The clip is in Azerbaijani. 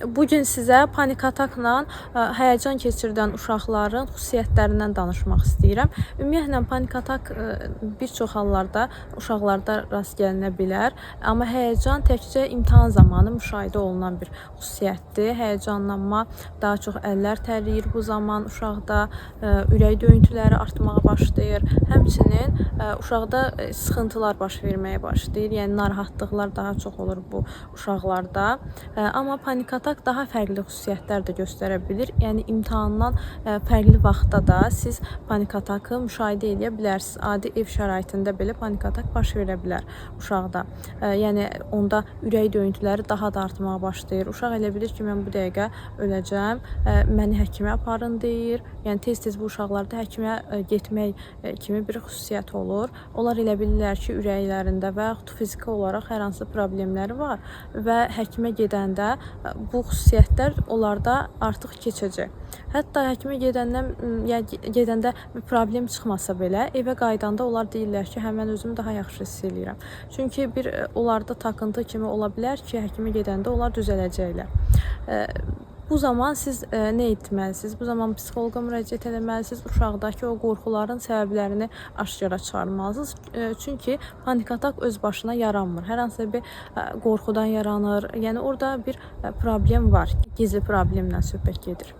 Bu gün sizə panik atakla həyəcan keçirdən uşaqların xüsusiyyətlərindən danışmaq istəyirəm. Ümumiyyətlə panik atak bir çox hallarda uşaqlarda rast gəlinə bilər, amma həyəcan təkcə imtahan zamanı müşahidə olunan bir xüsusiyyətdir. Həyəcanlanma, daha çox əllər tərləyir bu zaman uşaqda, ürək döyüntüləri artmağa başlayır. Həmçinin uşaqda sıxıntılar baş verməyə başlayır. Yəni narahatlıqlar daha çox olur bu uşaqlarda. Amma panik atak daha fərqli xüsusiyyətlər də göstərə bilir. Yəni imtahandan fərqli vaxtda da siz panik atakı müşahidə eləyə bilərsiniz. Adi ev şəraitində belə panik atak baş verə bilər uşaqda. Yəni onda ürək döyüntüləri daha da artmağa başlayır. Uşaq elə bilir ki, mən bu dəqiqə öləcəm, məni həkimə aparın deyir. Yəni tez-tez bu uşaqlarda həkimə getmək kimi bir xüsusiyyət olur. Onlar elə bilirlər ki, ürəklərində və yaxud fiziki olaraq hər hansı problemləri var və həkimə gedəndə bu xüsusiyyətlər onlarda artıq keçəcək. Hətta həkimə gedəndən, yəni gedəndə bir problem çıxmasa belə, evə qayıdanda onlar deyirlər ki, hə mən özümü daha yaxşı hiss eləyirəm. Çünki bir onlarda takıntı kimi ola bilər ki, həkimə gedəndə onlar düzələcəklər. Bu zaman siz nə etməlisiniz? Bu zaman psixoloqa müraciət etməlisiniz. Uşaqdakı o qorxuların səbəblərini aşkara çıxarmalısınız. Çünki panik atak öz başına yaranmır. Hər hansısa bir qorxudan yaranır. Yəni orada bir problem var. Gizli problemlə söhbət gedir.